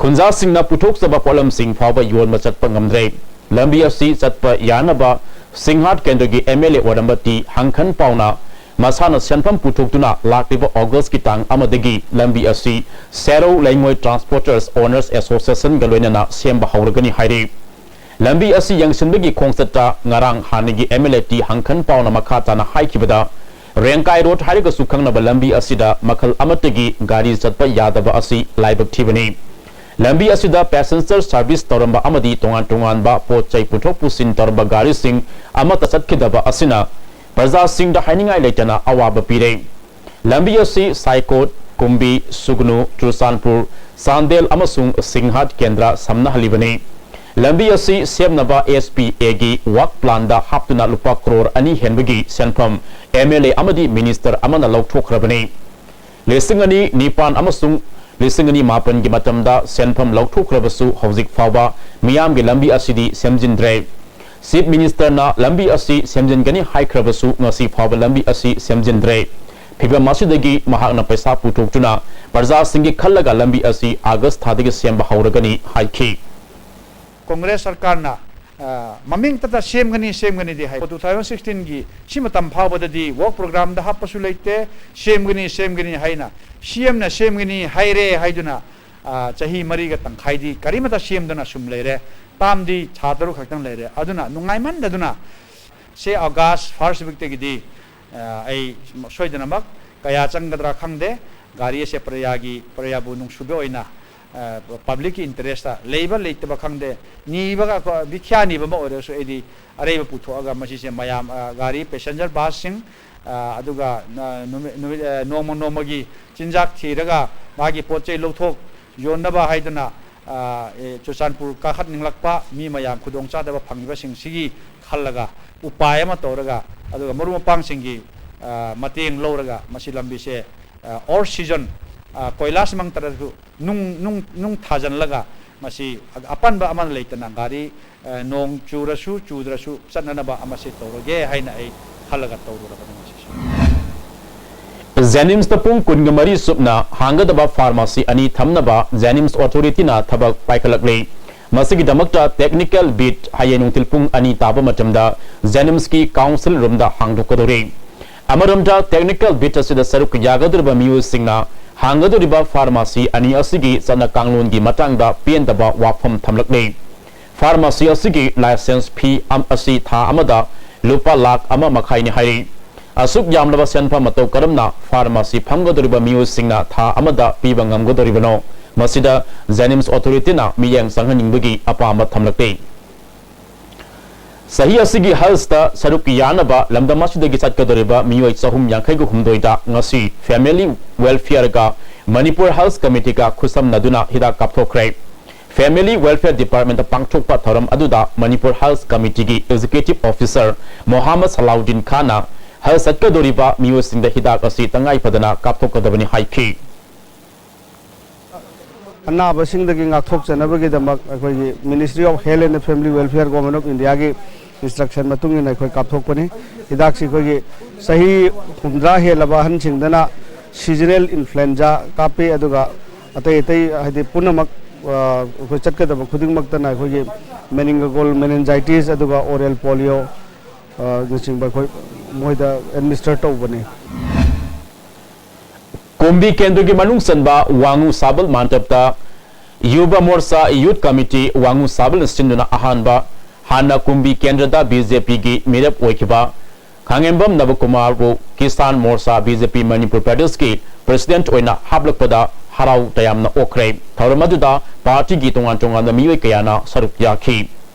ꯈꯨꯟꯖꯥꯁꯤꯡꯅ ꯄꯨꯊꯣꯛꯆꯕ ꯄꯣꯠꯂꯝꯁꯤꯡ ꯐꯥꯎꯕ ꯌꯣꯟꯕ ꯆꯠꯄ ꯉꯝꯗ꯭ꯔꯦ꯫ ꯂꯝꯕꯤ ꯑꯁꯤ ꯆꯠꯄ ꯌꯥꯅꯕ ꯁꯤꯡꯍꯥꯠ ꯀꯦꯟꯗ꯭ꯔꯒꯤ ꯑꯦꯝ ꯑꯦꯜ ꯑꯦ ꯑꯣꯏꯔꯝꯕ ꯇꯤ ꯍꯪꯈꯟ ꯄꯥꯎꯅ ꯃꯁꯥꯅ ꯁꯦꯟꯐꯝ ꯄꯨꯊꯣꯛꯇꯨꯅ ꯂꯥꯛꯂꯤꯕ ꯑꯣꯒꯁꯀꯤ ꯇꯥꯡ ꯑꯃꯗꯒꯤ ꯂꯝꯕꯤ ꯑꯁꯤ ꯁꯦꯔꯧ ꯂꯩꯉꯣꯏ ꯇ꯭ꯔꯥꯟꯁꯄꯣꯔꯇꯔꯁ ꯑꯣꯅꯔꯁ ꯑꯦꯁꯣꯁꯤꯌꯦꯁꯟꯒ ꯂꯣꯏꯅꯅ ꯁꯦꯝꯕ ꯍꯧꯔꯒꯅꯤ ꯍꯥꯏꯔꯤ꯫ ꯂꯝꯕꯤ ꯑꯁꯤ ꯌꯦꯡꯁꯤꯟꯕꯒꯤ ꯈꯣꯡꯆꯠꯇ ꯉꯔꯥꯡ ꯍꯥꯟꯅꯒꯤ ꯑꯦꯝ ꯑꯦꯜ ꯑꯦ ꯇꯤ ꯍꯪꯈꯟ ꯄꯥꯎꯅ ꯃꯈꯥ ꯇꯥꯅ ꯍꯥꯏꯈꯤꯕꯗ, ꯔꯦꯡꯀꯥꯏ ꯔꯣꯗ ꯍꯥꯏꯔꯒꯁꯨ ꯈꯪꯅꯕ ꯂꯝꯕꯤ ꯑꯁꯤꯗ ꯃꯈꯜ ꯑꯃꯠꯇꯒꯤ ꯒꯥꯔꯤ ꯆꯠꯄ ꯌꯥꯗꯕ ꯑꯁꯤ ꯂꯥꯏꯕꯛ ꯊꯤꯕꯅꯤ꯫ ꯂꯝꯕꯤ ꯑꯁꯤꯗ ꯄꯦꯁꯦꯟꯖꯔ ꯁꯥꯔꯚꯤꯁ ꯇꯧꯔꯝꯕ ꯑꯃꯗꯤ ꯇꯣꯉꯥꯟ ꯇꯣꯉꯥꯟꯕ ꯄꯣꯠ ꯆꯩ ꯄꯨꯊꯣꯛ ꯄꯨꯁꯤꯟ ꯇꯧꯔꯝꯕ ꯒꯥꯔꯤꯁꯤꯡ ꯑꯃꯠꯇ ꯆꯠꯈꯤꯗꯕ ꯑꯁꯤꯅ ꯄ꯭ꯔꯖꯥꯁꯤꯡꯗ ꯍꯥꯏꯅꯤꯡꯉꯥꯏ ꯂꯩꯇꯅ ꯑꯋꯥꯕ ꯄꯤꯔꯦ꯫ ꯂꯝꯕꯤ ꯑꯁꯤ ꯁꯥꯏꯀꯣꯠ, ꯀꯨꯝꯕꯤ, ꯁꯨꯒꯅꯨ, ꯆꯨꯔꯆꯥꯟꯄꯨꯔ, ꯆꯥꯟꯗꯦꯜ ꯑꯃꯁꯨꯡ ꯁꯤꯡꯍꯥꯠ ꯀꯦꯟꯗ꯭ꯔ ꯁꯝꯅꯍꯜꯂꯤꯕꯅꯤ꯫ ꯂꯝꯕꯤ ꯑꯁꯤ ꯁꯦꯝꯅꯕ ꯑꯦꯁ ꯄꯤ ꯑꯦꯒꯤ ꯋꯥꯔꯛ ꯄ꯭ꯂꯥꯟꯗ ꯍꯥꯞꯇꯨꯅ ꯂꯨꯄꯥ ꯀ꯭ꯔꯣꯔ ꯑꯅꯤ ꯍꯦꯟꯕꯒꯤ ꯁꯦꯟꯐꯝ ꯑꯦꯝ ꯑꯦꯜ ꯑꯦ ꯑꯃꯗꯤ ꯃꯤꯅꯤꯁꯇꯔ ꯑꯃꯅ ꯂꯧꯊꯣꯛꯈ꯭ꯔꯕꯅꯤ꯫ ꯂꯤꯁꯤꯡ ꯑꯅꯤ ꯅꯤꯄꯥꯟ ꯑꯃꯁꯨꯡ ꯂꯤꯁꯤꯡ ꯑꯅꯤ ꯃꯥꯄꯟꯒꯤ ꯃꯇꯝꯗ ꯁꯦꯟꯐꯝ ꯂꯧꯊꯣꯛꯈ꯭ꯔꯕꯁꯨ ꯍꯧꯖꯤꯛ ꯐꯥꯎꯕ ꯃꯤꯌꯥꯝꯒꯤ ꯂꯝꯕꯤ ꯑꯁꯤꯗꯤ ꯁꯦꯝꯖꯤꯟꯗ꯭ꯔꯦ꯫ ꯆꯤꯐ ꯃꯤꯅꯤꯁꯇꯔꯅ ꯂꯝꯕꯤ ꯑꯁꯤ ꯁꯦꯝꯖꯤꯟꯒꯅꯤ ꯍꯥꯏꯈ꯭ꯔꯕꯁꯨ ꯉꯁꯤ ꯐꯥꯎꯕ ꯂꯝꯕꯤ ꯑꯁꯤ ꯁꯦꯝꯖꯤꯟꯗ꯭ꯔꯦ꯫ ꯐꯤꯚꯝ ꯑꯁꯤꯗꯒꯤ ꯃꯍꯥꯛꯅ ꯄꯩꯁꯥ ꯄꯨꯊꯣꯛꯇꯨꯅ ꯄ꯭ꯔꯖꯥꯁꯤꯡꯒꯤ ꯈꯜꯂꯒ ꯂꯝꯕꯤ ꯑꯁꯤ ꯑꯥꯒꯁ ꯊꯥꯗꯒꯤ ꯁꯦꯝꯕ ꯍꯧꯔꯒꯅꯤ ꯍꯥꯏꯈꯤ꯫ ꯀꯣꯡꯒ꯭ꯔꯦꯁ ꯁꯔꯀꯥꯔꯅ, ꯑ, ꯃꯃꯤꯡꯇꯗ ꯁꯦꯝꯒꯅꯤ, ꯁꯦꯝꯒꯅꯤꯗꯤ ꯍꯥꯏ꯫ Two thousand sixteen ꯒꯤ ꯁꯤ ꯃꯇꯝ ꯐꯥꯎꯕꯗꯗꯤ ꯋꯥꯔꯛ ꯄ꯭ꯔꯣꯒ꯭ꯔꯥꯝꯗ ꯍꯥꯞꯄꯁꯨ ꯂꯩꯇꯦ, ꯁꯦꯝꯒꯅꯤ, ꯁꯦꯝꯒꯅꯤ ꯍꯥꯏꯅ, ꯁꯤ ꯑꯦꯝꯅ ꯁꯦꯝꯒꯅꯤ ꯍꯥꯏꯔꯦ ꯍꯥꯏꯗꯨꯅ, ꯑ, ꯆꯍꯤ ꯃꯔꯤꯒ ꯇꯪꯈꯥꯏꯗꯤ ꯀꯔꯤꯃꯇ ꯁꯦꯝꯗꯅ ꯁꯨꯝ ꯂꯩꯔꯦ꯫ ꯇꯥꯝꯗꯤ ꯊꯥ ꯇꯔꯨꯛ ꯈꯛꯇꯪ ꯂꯩꯔꯦ꯫ ꯑꯗꯨꯅ ꯅꯨꯡꯉꯥꯏꯃꯟꯗꯗꯨꯅ ꯁꯦ ꯑꯣꯒꯁ ꯐꯥꯔꯁ ꯋꯤꯛꯇꯒꯤꯗꯤ, ꯑ, ꯑꯩ ꯁꯣꯏꯗꯅꯃꯛ ꯀꯌꯥ ꯆꯪꯒꯗ꯭ꯔꯥ ꯈꯪꯗꯦ, ꯒꯥꯔꯤ ꯑꯁꯦ ꯄ꯭ꯔꯖꯥꯒꯤ, ꯄ꯭ꯔꯖꯥꯕꯨ ꯅꯨꯡꯁꯤꯕ ꯑꯣꯏꯅ, ꯑ, ꯄꯕ꯭ꯂꯤꯛꯀꯤ ꯏꯟꯇꯔꯦꯁꯇ ꯂꯩꯕ ꯂꯩꯇꯕ ꯈꯪꯗꯦ, ꯅꯤꯕꯒ ꯀꯣ-, ꯚꯤꯈ꯭ꯌꯥ ꯅꯤꯕ ꯑꯃ ꯑꯣꯏꯔꯁꯨ ꯑꯩꯗꯤ ꯑꯔꯩꯕ ꯄꯨꯊꯣꯛꯑꯒ ꯃꯁꯤꯁꯦ ꯃꯌꯥꯝ, ꯑ, ꯒꯥꯔꯤ ꯄꯦꯁꯦꯟꯖꯔ ꯕꯁꯁꯤꯡ, ꯑ, ꯑꯗꯨꯒ, ꯑ, ꯅꯨꯃꯤꯠ, ꯅꯨꯃꯤꯠ, ꯑ, ꯅꯣꯡꯃ ꯅꯣꯡꯃꯒꯤ ꯆꯤꯟꯖꯥꯛ ꯊꯤꯔꯒ ꯃꯥꯒꯤ ꯄꯣꯠ ꯆꯩ ꯂꯧꯊꯣꯛ ꯌꯣꯟꯅꯕ ꯍꯥꯏꯗꯨꯅ, ꯑ, ꯑꯦ, ꯆꯨꯔꯆꯥꯟꯄꯨꯔ ꯀꯥꯈꯠꯅꯤꯡꯂꯛꯄ ꯃꯤ ꯃꯌꯥꯝ ꯈꯨꯗꯣꯡꯆꯥꯗꯕ ꯐꯪꯉꯤꯕꯁꯤꯡꯁꯤꯒꯤ ꯈꯜꯂꯒ ꯎꯄꯥꯏ ꯑꯃ ꯇꯧꯔꯒ, ꯑꯗꯨꯒ ꯃꯔꯨꯞ ꯃꯄꯥꯡꯁꯤꯡꯒꯤ, ꯑ, ꯃꯇꯦꯡ ꯂꯧꯔꯒ ꯃꯁꯤ ꯂꯝꯕꯤꯁꯦ, ꯑ, ꯑꯣꯐ ꯁꯤꯖꯟ, ꯑ, ꯀꯣꯏꯂꯥꯁ ꯃꯛ ꯅꯠꯇ꯭ꯔꯁꯨ ꯅꯨꯡ, ꯅꯨꯡ, ꯅꯨꯡ ꯊꯥꯖꯤꯜꯂꯒ ꯃꯁꯤ ꯑꯄꯟꯕ ꯑꯃ ꯂꯩꯇꯅ ꯒꯥꯔꯤ, ꯑ, ꯅꯣꯡ ꯆꯨꯔꯁꯨ ꯆꯨꯗ꯭ꯔꯁꯨ ꯆꯠꯅꯅꯕ ꯑꯃꯁꯦ ꯇꯧꯔꯒꯦ ꯍꯥꯏꯅ ꯑꯩ ꯈꯜꯂꯒ ꯇꯧꯔꯨꯔꯕꯅꯤ ꯉꯁꯤꯁꯦ꯫ ꯖꯦꯅꯤꯝꯁꯇ ꯄꯨꯡ ꯀꯨꯟꯒ ꯃꯔꯤ ꯆꯨꯞꯅ ꯍꯥꯡꯒꯗꯕ ꯐꯥꯔꯃꯥꯁꯤ ꯑꯅꯤ ꯊꯝꯅꯕ ꯖꯦꯅꯤꯝꯁ ꯑꯣꯊꯣꯔꯤꯇꯤꯅ ꯊꯕꯛ ꯄꯥꯏꯈꯠꯂꯛꯂꯤ꯫ ꯃꯁꯤꯒꯤꯗꯃꯛꯇ ꯇꯦꯛꯅꯤꯀꯦꯜ ꯕꯤꯠ ꯍꯌꯦꯡ ꯅꯨꯡꯊꯤꯜ ꯄꯨꯡ ꯑꯅꯤ ꯇꯥꯕ ꯃꯇꯝꯗ ꯖꯦꯅꯤꯝꯁꯀꯤ ꯀꯥꯎꯟꯁꯤꯜ ꯔꯨꯝꯗ ꯍꯥꯡꯗꯣꯛꯀꯗꯧꯔꯤ꯫ ꯑꯃꯔꯣꯝꯗ ꯇꯦꯛꯅꯤꯀꯦꯜ ꯕꯤꯠ ꯑꯁꯤꯗ ꯁꯔꯨꯛ ꯌꯥꯒꯗꯧꯔꯤꯕ ꯃꯤꯑꯣꯏꯁꯤꯡꯅ ꯍꯥꯡꯒꯗꯧꯔꯤꯕ ꯐꯥꯔꯃꯥꯁꯤ ꯑꯅꯤ ꯑꯁꯤꯒꯤ ꯆꯠꯅ ꯀꯥꯡꯂꯣꯟꯒꯤ ꯃꯇꯥꯡꯗ ꯄꯦꯟꯗꯕ ꯋꯥꯐꯝ ꯊꯝꯂꯛꯂꯤ꯫ ꯐꯥꯔꯃꯥꯁꯤ ꯑꯁꯤꯒꯤ ꯂꯥꯏꯁꯦꯟꯁ ꯐꯤ ꯑꯝ-, ꯑꯁꯤ ꯊꯥ ꯑꯃꯗ ꯂꯨꯄꯥ ꯂꯥꯈ ꯑꯃ ꯃꯈꯥꯏꯅꯤ ꯍꯥꯏꯔꯤ꯫ ꯑꯁꯨꯛ ꯌꯥꯝꯂꯕ ꯁꯦꯟꯐꯝ ꯃꯇꯧ ꯀꯔꯝꯅ ꯐꯥꯔꯃꯥꯁꯤ ꯐꯝꯒꯗꯧꯔꯤꯕ ꯃꯤꯑꯣꯏꯁꯤꯡꯅ ꯊꯥ ꯑꯃꯗ ꯄꯤꯕ ꯉꯝꯒꯗꯧꯔꯤꯕꯅꯣ? ꯃꯁꯤꯗ ꯖꯦꯅꯤꯝꯁ ꯑꯣꯊꯣꯔꯤꯇꯤꯅ ꯃꯤꯠꯌꯦꯡ ꯆꯪꯍꯟꯅꯤꯡꯕꯒꯤ ꯑꯄꯥꯝꯕ ꯊꯝꯂꯛꯂꯤ꯫ ꯆꯍꯤ ꯑꯁꯤꯒꯤ ꯍꯖꯇ ꯁꯔꯨꯛ ꯌꯥꯅꯕ ꯂꯝꯗꯝ ꯑꯁꯤꯗꯒꯤ ꯆꯠꯀꯗꯧꯔꯤꯕ ꯃꯤꯑꯣꯏ ꯆꯍꯨꯝ ꯌꯥꯡꯈꯩꯒ ꯍꯨꯝꯗꯣꯏꯗ ꯉꯁꯤ ꯐꯦꯃꯤꯂꯤ ꯋꯦꯜꯐꯤꯌꯔꯒ ꯃꯅꯤꯄꯨꯔ ꯍꯖ ꯀꯃꯤꯇꯤꯒ ꯈꯨꯠꯁꯝꯅꯗꯨꯅ ꯍꯤꯗꯥꯛ ꯀꯥꯞꯊꯣꯛꯈ꯭ꯔꯦ꯫ ꯐꯦꯃꯤꯂꯤ ꯋꯦꯜꯐꯤꯌꯔ ꯗꯤꯄꯥꯔꯠꯃꯦꯟꯇ ꯄꯥꯡꯊꯣꯛꯄ ꯊꯧꯔꯝ ꯑꯗꯨꯗ ꯃꯅꯤꯄꯨꯔ ꯍꯖ ꯀꯃꯤꯇꯤꯒꯤ ꯑꯦꯛꯖꯤꯀ꯭ꯌꯨꯇꯤꯚ ꯑꯣꯐꯤꯁꯔ ꯃꯣꯍꯥꯃꯗ ꯁꯂꯥꯎꯗꯤꯟ ꯈꯥꯟꯅ ꯍꯖ ꯆꯠꯀꯗꯧꯔꯤꯕ ꯃꯤꯑꯣꯏꯁꯤꯡꯗ ꯍꯤꯗꯥꯛ ꯑꯁꯤ ꯇꯉꯥꯏ ꯐꯗꯅ ꯀꯥꯞꯊꯣꯛꯀꯗꯕꯅꯤ ꯍꯥꯏꯈꯤ꯫ ꯑꯅꯥꯕꯁꯤꯡꯗꯒꯤ ꯉꯥꯛꯊꯣꯛꯆꯅꯕꯒꯤꯗꯃꯛ ꯑꯩꯈꯣꯏꯒꯤ Ministry of Health and Family Welfare, Government of Indiaꯒꯤ instruction ꯃꯇꯨꯡ ꯏꯟꯅ ꯑꯩꯈꯣꯏ ꯀꯥꯞꯊꯣꯛꯄꯅꯤ꯫ ꯍꯤꯗꯥꯛꯁꯤ ꯑꯩꯈꯣꯏꯒꯤ ꯆꯍꯤ ꯍꯨꯝꯗ꯭ꯔꯥ ꯍꯦꯜꯂꯕ ꯑꯍꯟꯁꯤꯡꯗꯅ seasonal influenza ꯀꯥꯞꯄꯤ, ꯑꯗꯨꯒ ꯑꯇꯩ ꯑꯇꯩ ꯍꯥꯏꯗꯤ ꯄꯨꯝꯅꯃꯛ, ꯑ, ꯑꯩꯈꯣꯏ ꯆꯠꯀꯗꯕ ꯈꯨꯗꯤꯡꯃꯛꯇꯅ ꯑꯩꯈꯣꯏꯒꯤ meningococcal meningitis ꯑꯗꯨꯒ oral polio, ꯑ, ꯅꯆꯤꯡꯕ ꯑꯩꯈꯣꯏ ꯃꯣꯏꯗ administer ꯇꯧꯕꯅꯤ꯫ ꯀꯨꯝꯕꯤ ꯀꯦꯟꯗ꯭ꯔꯒꯤ ꯃꯅꯨꯡ ꯆꯟꯕ ꯋꯥꯉꯨ ꯁꯥꯕꯜ ꯃꯥꯟꯇꯞꯇ ꯌꯨꯕ ꯃꯣꯔꯆꯥ ꯌꯨꯊ ꯀꯃꯤꯇꯤ ꯋꯥꯉꯨ ꯁꯥꯕꯜꯅ ꯁꯤꯟꯗꯨꯅ ꯑꯍꯥꯟꯕ ꯍꯥꯟꯅ ꯀꯨꯝꯕꯤ ꯀꯦꯟꯗ꯭ꯔꯗ ꯕꯤꯖꯦꯄꯤꯒꯤ ꯃꯤꯔꯦꯞ ꯑꯣꯏꯈꯤꯕ ꯈꯥꯉꯦꯝꯕꯝ ꯅꯕꯀꯨꯃꯥꯔꯕꯨ ꯀꯤꯁꯥꯟ ꯃꯣꯔꯆꯥ ꯕꯤꯖꯦꯄꯤ ꯃꯅꯤꯄꯨꯔ ꯄ꯭ꯔꯗꯦꯁꯀꯤ ꯄ꯭ꯔꯦꯁꯤꯗꯦꯟꯠ ꯑꯣꯏꯅ ꯍꯥꯞꯂꯛꯄꯗ ꯍꯔꯥꯎ ꯇꯌꯥꯝꯅ ꯑꯣꯛꯈ꯭ꯔꯦ꯫ ꯊꯧꯔꯝ ꯑꯗꯨꯗ ꯄꯥꯔꯇꯤꯒꯤ ꯇꯣꯉꯥꯟ ꯇꯣꯉꯥꯟꯕ ꯃꯤꯑꯣꯏ ꯀꯌꯥꯅ ꯁꯔꯨꯛ ꯌꯥꯈꯤ꯫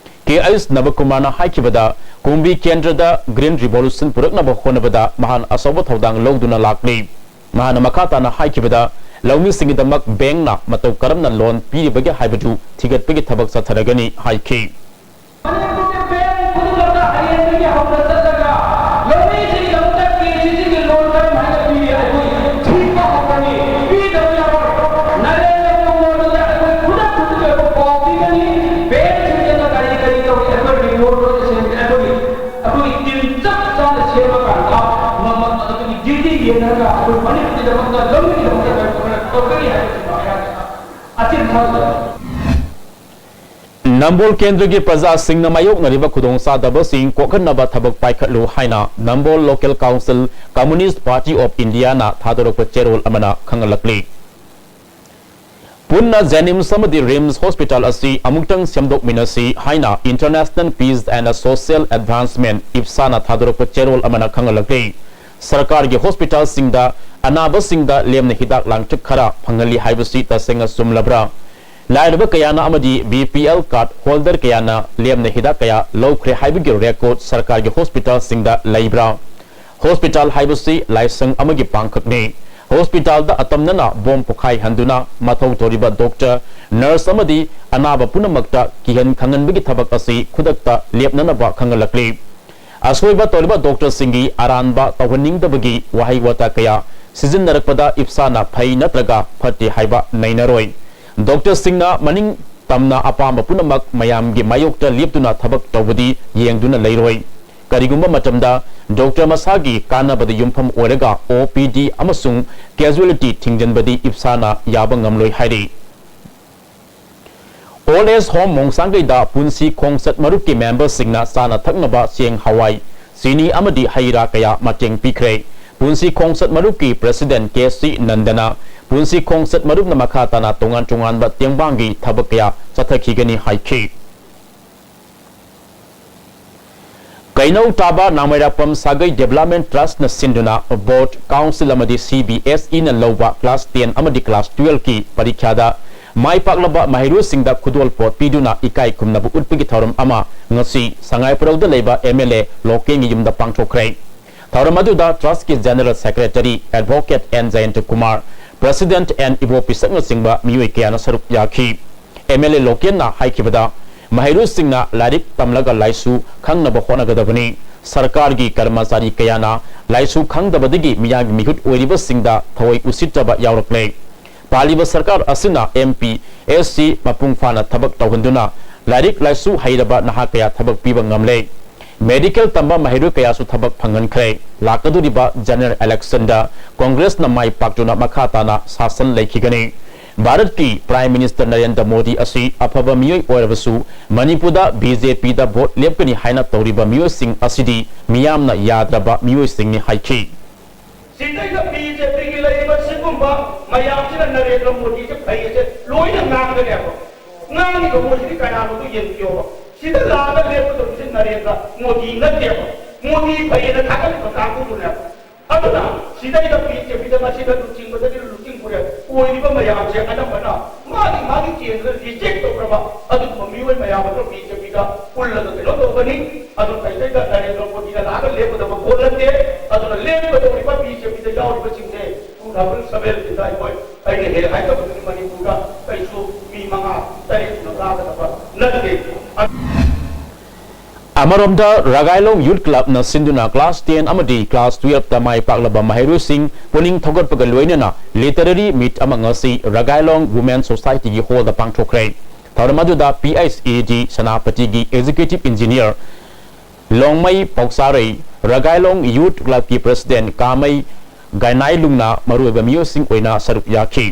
ꯀꯦ ꯑꯩꯆ ꯅꯕꯀꯨꯃꯥꯔꯅ ꯍꯥꯏꯈꯤꯕꯗ ꯀꯨꯝꯕꯤ ꯀꯦꯟꯗ꯭ꯔꯗ Green Revolution ꯄꯨꯔꯛꯅꯕ ꯍꯣꯠꯅꯕꯗ ꯃꯍꯥꯛ ꯑꯆꯧꯕ ꯊꯧꯗꯥꯡ ꯂꯧꯗꯨꯅ ꯂꯥꯛꯂꯤ꯫ ꯃꯍꯥꯛꯅ ꯃꯈꯥ ꯇꯥꯅ ꯍꯥꯏꯈꯤꯕꯗ ꯂꯧꯃꯤꯁꯤꯡꯒꯤꯗꯃꯛ ꯕꯦꯡꯛꯅ ꯃꯇꯧ ꯀꯔꯝꯅ ꯂꯣꯟ ꯄꯤꯔꯤꯕꯒꯦ ꯍꯥꯏꯕꯗꯨ ꯊꯤꯒꯠꯄꯒꯤ ꯊꯕꯛ ꯆꯠꯊꯔꯒꯅꯤ ꯍꯥꯏꯈꯤ꯫ ꯃꯅꯤꯄꯨꯔꯒꯤ ꯕꯦꯡꯛ ꯈꯨꯗꯤꯡꯃꯛꯇ ꯍꯌꯦꯡꯗꯒꯤ ꯍꯧꯅ ꯆꯠꯂꯒ ꯂꯧꯃꯤꯁꯤꯡꯒꯤꯗꯃꯛꯇ ꯀꯦ ꯁꯤ ꯁꯤꯒꯤ ꯂꯣꯟ ꯀꯔꯝ ꯍꯥꯏꯅ ꯄꯤ ꯑꯩꯈꯣꯏ ꯊꯤꯕ ꯍꯧꯔꯅꯤ꯫ ꯄꯤꯗꯕ ꯌꯥꯔꯣꯏ꯫ ꯅꯔꯦꯟꯗ꯭ꯔ ꯃꯣꯗꯤꯗ ꯑꯩꯈꯣꯏ ꯈꯨꯗꯛ ꯈꯨꯗꯛꯀꯤ ꯑꯩꯈꯣꯏ ꯀꯣꯜ ꯑꯩꯈꯣꯏ ꯃꯅꯤꯄꯨꯔꯒꯤꯗꯃꯛꯇ, ꯂꯝꯒꯤꯗꯃꯛꯇ ꯀꯔꯤ ꯊꯕꯛ ꯇꯧꯒꯅꯤ ꯍꯥꯏꯕꯁꯤꯃ ꯑꯩꯍꯥꯛꯅ ꯑꯆꯤꯟ ꯊꯥꯖꯕ꯫ ꯅꯝꯕꯣꯜ ꯀꯦꯟꯗ꯭ꯔꯒꯤ ꯄ꯭ꯔꯖꯥꯁꯤꯡꯅ ꯃꯥꯌꯣꯛꯅꯔꯤꯕ ꯈꯨꯗꯣꯡꯆꯥꯗꯕꯁꯤꯡ ꯀꯣꯛꯍꯟꯅꯕ ꯊꯕꯛ ꯄꯥꯏꯈꯠꯂꯨ ꯍꯥꯏꯅ ꯅꯝꯕꯣꯜ Local Council Communist Party of Indiaꯅ ꯊꯥꯗꯣꯔꯛꯄ ꯆꯦꯔꯣꯜ ꯑꯃꯅ ꯈꯪꯍꯜꯂꯛꯂꯤ꯫ ꯄꯨꯟꯅ JNIMS ꯑꯃꯗꯤ RIMS Hospital ꯑꯁꯤ ꯑꯃꯨꯛꯇꯪ ꯁꯦꯝꯗꯣꯛꯃꯤꯟꯅꯁꯤ ꯍꯥꯏꯅ International Peace and Social Advancement, IPSAꯅ ꯊꯥꯗꯣꯔꯛꯄ ꯆꯦꯔꯣꯜ ꯑꯃꯅ ꯈꯪꯍꯜꯂꯛꯂꯤ꯫ ꯁꯔꯀꯥꯔꯒꯤ ꯍꯣꯁꯄꯤꯇꯥꯜꯁꯤꯡꯗ ꯑꯅꯥꯕꯁꯤꯡꯗ ꯂꯦꯝꯅ ꯍꯤꯗꯥꯛ ꯂꯥꯡꯊꯛ ꯈꯔ ꯐꯪꯍꯜꯂꯤ ꯍꯥꯏꯕꯁꯤ ꯇꯁꯦꯡꯅ ꯆꯨꯝꯂꯕ꯭ꯔꯥ? ꯂꯥꯏꯔꯕ ꯀꯌꯥꯅ ꯑꯃꯗꯤ BPL card holder ꯀꯌꯥꯅ ꯂꯦꯝꯅ ꯍꯤꯗꯥꯛ ꯀꯌꯥ ꯂꯧꯈ꯭ꯔꯦ ꯍꯥꯏꯕꯒꯤ record ꯁꯔꯀꯥꯔꯒꯤ ꯍꯣꯁꯄꯤꯇꯥꯜꯁꯤꯡꯗ ꯂꯩꯕ꯭ꯔꯥ? ꯍꯣꯁꯄꯤꯇꯥꯜ ꯍꯥꯏꯕꯁꯤ ꯂꯥꯏꯁꯪ ꯑꯃꯒꯤ ꯄꯥꯡꯈꯛꯅꯤ꯫ ꯍꯣꯁꯄꯤꯇꯥꯜꯗ ꯑꯇꯝꯅꯅ ꯕꯣꯝ ꯄꯣꯈꯥꯏꯍꯟꯗꯨꯅ ꯃꯊꯧ ꯇꯧꯔꯤꯕ ꯗꯣꯛꯇꯔ, ꯅꯔꯁ ꯑꯃꯗꯤ ꯑꯅꯥꯕ ꯄꯨꯝꯅꯃꯛꯇ ꯀꯤꯍꯟ ꯈꯪꯍꯟꯕꯒꯤ ꯊꯕꯛ ꯑꯁꯤ ꯈꯨꯗꯛꯇ ꯂꯦꯞꯅꯅꯕ ꯈꯪꯍꯜꯂꯛꯂꯤ꯫ ꯑꯁꯣꯏꯕ ꯇꯧꯔꯤꯕ ꯗꯣꯛꯇꯔꯁꯤꯡꯒꯤ ꯑꯔꯥꯟꯕ ꯇꯧꯍꯟꯅꯤꯡꯗꯕꯒꯤ ꯋꯥꯍꯩ ꯋꯥꯇꯥ ꯀꯌꯥ ꯁꯤꯖꯤꯟꯅꯔꯛꯄꯗ IPSAꯅ ꯐꯩ ꯅꯠꯇ꯭ꯔꯒ ꯐꯠꯇꯦ ꯍꯥꯏꯕ ꯅꯩꯅꯔꯣꯏ꯫ ꯗꯣꯛꯇꯔꯁꯤꯡꯅ ꯃꯅꯤꯡ ꯇꯝꯅ ꯑꯄꯥꯝꯕ ꯄꯨꯝꯅꯃꯛ ꯃꯌꯥꯝꯒꯤ ꯃꯥꯌꯣꯛꯇ ꯂꯦꯞꯇꯨꯅ ꯊꯕꯛ ꯇꯧꯕꯗꯤ ꯌꯦꯡꯗꯨꯅ ꯂꯩꯔꯣꯏ꯫ ꯀꯔꯤꯒꯨꯝꯕ ꯃꯇꯝꯗ ꯗꯣꯛꯇꯔ ꯃꯁꯥꯒꯤ ꯀꯥꯟꯅꯕꯗ ꯌꯨꯝꯐꯝ ꯑꯣꯏꯔꯒ OPD ꯑꯃꯁꯨꯡ casualty ꯊꯤꯡꯖꯤꯟꯕꯗꯤ IPSAꯅ ꯌꯥꯕ ꯉꯝꯂꯣꯏ ꯍꯥꯏꯔꯤ꯫ Old Age Home ꯃꯣꯡꯁꯥꯡꯒꯩꯗ ꯄꯨꯟꯁꯤ ꯈꯣꯡꯆꯠ ꯃꯔꯨꯞꯀꯤ ꯃꯦꯝꯕꯔꯁꯤꯡꯅ ꯆꯥꯅ ꯊꯛꯅꯕ ꯆꯦꯡ, ꯍꯋꯥꯏ, ꯆꯤꯅꯤ ꯑꯃꯗꯤ ꯍꯩ ꯔꯥ ꯀꯌꯥ ꯃꯇꯦꯡ ꯄꯤꯈ꯭ꯔꯦ꯫ ꯄꯨꯟꯁꯤ ꯈꯣꯡꯆꯠ ꯃꯔꯨꯞꯀꯤ President K C ꯅꯟꯗꯅ ꯄꯨꯟꯁꯤ ꯈꯣꯡꯆꯠ ꯃꯔꯨꯞꯅ ꯃꯈꯥ ꯇꯥꯅ ꯇꯣꯉꯥꯟ ꯇꯣꯉꯥꯟꯕ ꯇꯦꯡꯕꯥꯡꯒꯤ ꯊꯕꯛ ꯀꯌꯥ ꯆꯠꯊꯈꯤꯒꯅꯤ ꯍꯥꯏꯈꯤ꯫ ꯀꯩꯅꯧ ꯇꯥꯕ ꯅꯥꯃꯩꯔꯥꯛꯄꯝ ꯁꯥꯒꯩ Development Trustꯅ ꯁꯤꯟꯗꯨꯅ Board, Council ꯑꯃꯗꯤ CBSEꯅ ꯂꯧꯕ class ten ꯑꯃꯗꯤ class twelveꯀꯤ ꯄꯔꯤꯈ꯭ꯌꯥꯗ ꯃꯥꯏ ꯄꯥꯛꯂꯕ ꯃꯍꯩꯔꯣꯏꯁꯤꯡꯗ ꯈꯨꯗꯣꯜꯄꯣꯠ ꯄꯤꯗꯨꯅ ꯏꯀꯥꯏ ꯈꯨꯝꯅꯕ ꯎꯠꯄꯒꯤ ꯊꯧꯔꯝ ꯑꯃ ꯉꯁꯤ ꯁꯉꯥꯏꯄ꯭ꯔꯧꯗ ꯂꯩꯕ MLA ꯂꯣꯀꯦꯟꯒꯤ ꯌꯨꯝꯗ ꯄꯥꯡꯊꯣꯛꯈ꯭ꯔꯦ꯫ ꯊꯧꯔꯝ ꯑꯗꯨꯗ Trustꯀꯤ General Secretary Advocate N ꯖꯌꯟꯇ Kumar, President N ꯏꯕꯣꯄꯤꯁꯛꯅꯆꯤꯡꯕ ꯃꯤꯑꯣꯏ ꯀꯌꯥꯅ ꯁꯔꯨꯛ ꯌꯥꯈꯤ꯫ MLA ꯂꯣꯀꯦꯟꯅ ꯍꯥꯏꯈꯤꯕꯗ, ꯃꯍꯩꯔꯣꯏꯁꯤꯡꯅ ꯂꯥꯏꯔꯤꯛ ꯇꯝꯂꯒ ꯂꯥꯏꯁꯨ ꯈꯪꯅꯕ ꯍꯣꯠꯅꯒꯗꯕꯅꯤ꯫ ꯁꯔꯀꯥꯔꯒꯤ ꯀꯔꯃꯆꯥꯔꯤ ꯀꯌꯥꯅ ꯂꯥꯏꯁꯨ ꯈꯪꯗꯕꯗꯒꯤ ꯃꯤꯌꯥꯝꯒꯤ ꯃꯤꯍꯨꯠ ꯑꯣꯏꯔꯤꯕꯁꯤꯡꯗ ꯊꯑꯣꯏ ꯎꯁꯤꯠꯇꯕ ꯌꯥꯎꯔꯛꯂꯦ꯫ ꯄꯥꯜꯂꯤꯕ ꯁꯔꯀꯥꯔ ꯑꯁꯤꯅ MPSC ꯃꯄꯨꯡ ꯐꯥꯅ ꯊꯕꯛ ꯇꯧꯍꯟꯗꯨꯅ ꯂꯥꯏꯔꯤꯛ ꯂꯥꯏꯁꯨ ꯍꯩꯔꯕ ꯅꯍꯥ ꯀꯌꯥ ꯊꯕꯛ ꯄꯤꯕ ꯉꯝꯂꯦ꯫ ꯃꯦꯗꯤꯀꯦꯜ ꯇꯝꯕ ꯃꯍꯩꯔꯣꯏ ꯀꯌꯥꯁꯨ ꯊꯕꯛ ꯐꯪꯍꯟꯈ꯭ꯔꯦ꯫ ꯂꯥꯛꯀꯗꯧꯔꯤꯕ ꯖꯦꯅꯔꯦꯜ ꯏꯂꯦꯛꯁꯟꯗ ꯀꯣꯡꯒ꯭ꯔꯦꯁꯅ ꯃꯥꯏ ꯄꯥꯛꯇꯨꯅ ꯃꯈꯥ ꯇꯥꯅ ꯁꯥꯁꯟ ꯂꯩꯈꯤꯒꯅꯤ꯫ ꯚꯥꯔꯠꯀꯤ ꯄ꯭ꯔꯥꯏꯝ ꯃꯤꯅꯤꯁꯇꯔ ꯅꯔꯦꯟꯗ꯭ꯔ ꯃꯣꯗꯤ ꯑꯁꯤ ꯑꯐꯕ ꯃꯤꯑꯣꯏ ꯑꯣꯏꯔꯕꯁꯨ, ꯃꯅꯤꯄꯨꯔꯗ ꯕꯤ ꯖꯦ ꯄꯤꯗ ꯚꯣꯠ ꯂꯦꯞꯀꯅꯤ ꯍꯥꯏꯅ ꯇꯧꯔꯤꯕ ꯃꯤꯑꯣꯏꯁꯤꯡ ꯑꯁꯤꯗꯤ ꯃꯤꯌꯥꯝꯅ ꯌꯥꯗ꯭ꯔꯕ ꯃꯤꯑꯣꯏꯁꯤꯡꯅꯤ ꯍꯥꯏꯈꯤ꯫ ꯁꯤꯗꯩꯗ ꯕꯤ ꯖꯦ ꯄꯤꯒꯤ ꯂꯩꯔꯤꯕ ꯁꯤꯒꯨꯝꯕ ꯃꯌꯥꯝꯁꯤꯅ ꯅꯔꯦꯟꯗ꯭ꯔ ꯃꯣꯗꯤꯁꯦ ꯐꯩ ꯑꯁꯦ ꯂꯣꯏꯅ ꯉꯥꯡꯒꯅꯦꯕ꯫ ꯉꯥꯡꯉꯤꯕ ꯃꯣꯏꯁꯤꯗꯤ ꯀꯅꯥꯅꯣꯗꯣ ꯌꯦꯡꯕꯤꯌꯣꯕ꯫ ꯁꯤꯗ ꯂꯥꯛꯑꯒ ꯂꯦꯞꯀꯗꯧꯔꯤꯁꯦ ꯅꯔꯦꯟꯗ꯭ꯔ ꯃꯣꯗꯤ ꯅꯠꯇꯦꯕ꯫ ꯃꯣꯗꯤ ꯐꯩꯌꯦꯅ ꯊꯥꯒꯠꯂꯤꯕ ꯀꯥꯡꯕꯨꯗꯨꯅꯦꯕ꯫ ꯑꯗꯨꯅ ꯁꯤꯗꯩꯗ ꯕꯤ ꯖꯦ ꯄꯤꯗ ꯉꯁꯤꯗ ꯂꯨꯆꯤꯡꯕꯗꯒꯤ ꯂꯨꯆꯤꯡ ꯄꯨꯔꯦ ꯑꯣꯏꯔꯤꯕ ꯃꯌꯥꯝꯁꯦ ꯑꯅꯝꯕꯅ ꯃꯥꯒꯤ ꯃꯥꯒꯤ ꯀꯦꯟꯗ꯭ꯔꯗ ꯔꯤꯖꯦꯛ ꯇꯧꯈ꯭ꯔꯕ ꯑꯗꯨꯒꯨꯝꯕ ꯃꯤꯑꯣꯏ ꯃꯌꯥꯝ ꯑꯗꯨ ꯕꯤ ꯖꯦ ꯄꯤꯗ ꯄꯨꯜꯂꯒ ꯀꯩꯅꯣ ꯇꯧꯒꯅꯤ꯫ ꯑꯗꯨꯅ ꯁꯤꯗꯩꯗ ꯅꯔꯦꯟꯗ꯭ꯔ ꯃꯣꯗꯤꯅ ꯂꯥꯛꯑꯒ ꯂꯦꯞꯀꯗꯕ ꯚꯣꯠ ꯅꯠꯇꯦ꯫ ꯑꯗꯨꯅ ꯂꯦꯞꯀꯗꯧꯔꯤꯕ ꯕꯤ ꯖꯦ ꯄꯤꯗ ꯌꯥꯎꯔꯤꯕꯁꯤꯡꯁꯦ ꯇꯨ ꯊꯥꯎꯖꯟ ꯁꯚꯦꯟꯇꯤꯟꯗ ꯑꯩꯈꯣꯏ, ꯑꯩꯅ ꯍꯦꯛ ꯍꯥꯏꯖꯕꯗꯨꯅꯤ, ꯃꯅꯤꯄꯨꯔꯗ ꯀꯩꯁꯨ ꯃꯤ ꯃꯉꯥ ꯇꯔꯦꯠ ꯁꯨꯅ ꯀꯥꯒꯗꯕ ꯅꯠꯇꯦ꯫ ꯑꯃꯔꯣꯝꯗ, ꯔꯒꯥꯏꯂꯣꯡ ꯌꯨꯠ ꯀ꯭ꯂꯕꯅ ꯁꯤꯟꯗꯨꯅ ꯀ꯭ꯂꯥꯁ ꯇꯦꯟ ꯑꯃꯗꯤ ꯀ꯭ꯂꯥꯁ ꯇꯨꯌꯦꯜꯞꯇ ꯃꯥꯏ ꯄꯥꯛꯂꯕ ꯃꯍꯩꯔꯣꯏꯁꯤꯡ ꯄꯨꯛꯅꯤꯡ ꯊꯧꯒꯠꯄꯒ ꯂꯣꯏꯅꯅ ꯂꯤꯇꯔꯦꯔꯤ ꯃꯤꯠ ꯑꯃ ꯉꯁꯤ ꯔꯒꯥꯏꯂꯣꯡ ꯋꯨꯃꯦꯟ ꯁꯣꯁꯥꯏꯇꯤꯒꯤ ꯍꯣꯜꯗ ꯄꯥꯡꯊꯣꯛꯈ꯭ꯔꯦ꯫ ꯊꯧꯔꯝ ꯑꯗꯨꯗ ꯄꯤ ꯑꯩꯆ ꯏ ꯗꯤ ꯁꯦꯅꯥꯄꯇꯤꯒꯤ ꯑꯦꯛꯖꯤꯀ꯭ꯌꯨꯇꯤꯚ ꯏꯟꯖꯤꯅꯤꯌꯔ ꯂꯣꯡꯃꯩ ꯄꯥꯎꯆꯥꯔꯩ, ꯔꯒꯥꯏꯂꯣꯡ ꯌꯨꯠ ꯀ꯭ꯂꯕꯀꯤ ꯄ꯭ꯔꯦꯁꯤꯗꯦꯟꯠ ꯀꯥꯃꯩ ꯒꯥꯏꯅꯥꯏꯂꯨꯡꯅ ꯃꯔꯨꯑꯣꯏꯕ ꯃꯤꯑꯣꯏꯁꯤꯡ ꯑꯣꯏꯅ ꯁꯔꯨꯛ ꯌꯥꯈꯤ꯫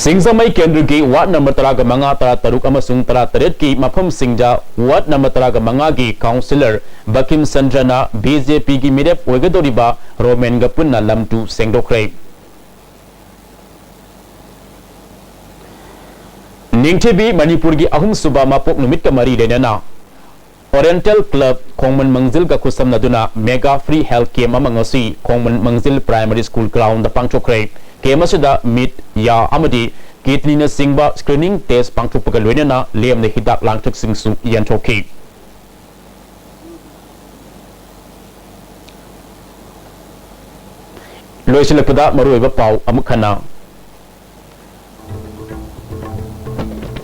ꯁꯤꯡꯖꯃꯩ ꯀꯦꯟꯗ꯭ꯔꯒꯤ ꯋꯥꯔꯗ ꯅꯝꯕꯔ ꯇꯔꯥꯒ ꯃꯉꯥ, ꯇꯔꯥ ꯇꯔꯨꯛ ꯑꯃꯁꯨꯡ ꯇꯔꯥ ꯇꯔꯦꯠꯀꯤ ꯃꯐꯝꯁꯤꯡꯗ ꯋꯥꯔꯗ ꯅꯝꯕꯔ ꯇꯔꯥꯒ ꯃꯉꯥꯒꯤ ꯀꯥꯎꯟꯁꯤꯂꯔ ꯕꯀꯤꯝ ꯆꯟꯗ꯭ꯔꯅ ꯕꯤ ꯖꯦ ꯄꯤꯒꯤ ꯃꯤꯔꯦꯞ ꯑꯣꯏꯒꯗꯧꯔꯤꯕ ꯔꯣꯃꯦꯟꯒ ꯄꯨꯟꯅ ꯂꯝ ꯇꯨ ꯁꯦꯡꯗꯣꯛꯈ꯭ꯔꯦ꯫ ꯅꯤꯡꯊꯤꯕꯤ ꯃꯅꯤꯄꯨꯔꯒꯤ ꯑꯍꯨꯝꯁꯨꯕ ꯃꯄꯣꯛ ꯅꯨꯃꯤꯠꯀ ꯃꯔꯤ ꯂꯩꯅꯅ ꯑꯣꯔꯤꯌꯦꯟꯇꯦꯜ ꯀ꯭ꯂꯕ ꯈꯣꯡꯃꯟ ꯃꯪꯖꯤꯜꯒ ꯈꯨꯠꯁꯝꯅꯗꯨꯅ ꯃꯦꯒꯥ ꯐ꯭ꯔꯤ ꯍꯦꯜꯊ ꯀꯦꯝꯞ ꯑꯃ ꯉꯁꯤ ꯈꯣꯡꯃꯟ ꯃꯪꯖꯤꯜ ꯄ꯭ꯔꯥꯏꯃꯔꯤ ꯁ꯭ꯀꯨꯜ ꯒ꯭ꯔꯥꯎꯟꯗ ꯄꯥꯡꯊꯣꯛꯈ꯭ꯔꯦ꯫ ꯀꯦꯝꯞ ꯑꯁꯤꯗ ꯃꯤꯠ, ꯌꯥ ꯑꯃꯗꯤ ꯀꯤꯗꯅꯤꯅꯆꯤꯡꯕ ꯁ꯭ꯀ꯭ꯔꯤꯅꯤꯡ ꯇꯦꯁ ꯄꯥꯡꯊꯣꯛꯄꯒ ꯂꯣꯏꯅꯅ ꯂꯦꯝꯅ ꯍꯤꯗꯥꯛ ꯂꯥꯡꯊꯛꯁꯤꯡꯁꯨ ꯌꯦꯟꯊꯣꯛꯈꯤ꯫ ꯂꯣꯏꯁꯤꯜꯂꯛꯄꯗ ꯃꯔꯨꯑꯣꯏꯕ ꯄꯥꯎ ꯑꯃꯨꯛ ꯍꯟꯅ꯫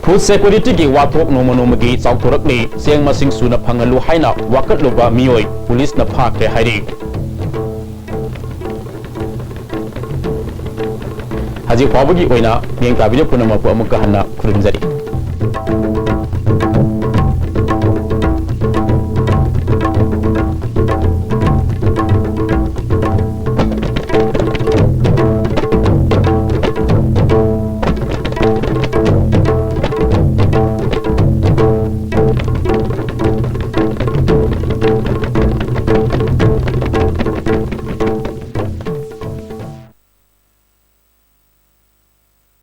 ꯐꯨꯗ ꯁꯦꯀ꯭ꯌꯨꯔꯤꯇꯤꯒꯤ ꯋꯥꯊꯣꯛ ꯅꯣꯡꯃ ꯅꯣꯡꯃꯒꯤ ꯆꯥꯎꯊꯣꯔꯛꯂꯤ, ꯆꯦꯡ ꯃꯁꯤꯡ ꯁꯨꯅ ꯐꯪꯍꯜꯂꯨ ꯍꯥꯏꯅ ꯋꯥꯀꯠꯂꯨꯕ ꯃꯤꯑꯣꯏ ꯄꯨꯂꯤꯁꯅ ꯐꯥꯈ꯭ꯔꯦ ꯍꯥꯏꯔꯤ꯫ ꯍꯧꯖꯤꯛ ꯐꯥꯎꯕꯒꯤ ꯑꯣꯏꯅ ꯃꯤꯠꯌꯦꯡ ꯇꯥꯕꯤꯔꯤꯕ ꯄꯨꯝꯅꯃꯛꯄꯨ ꯑꯃꯨꯛꯀ ꯍꯟꯅ ꯈꯨꯔꯨꯝꯖꯔꯤ꯫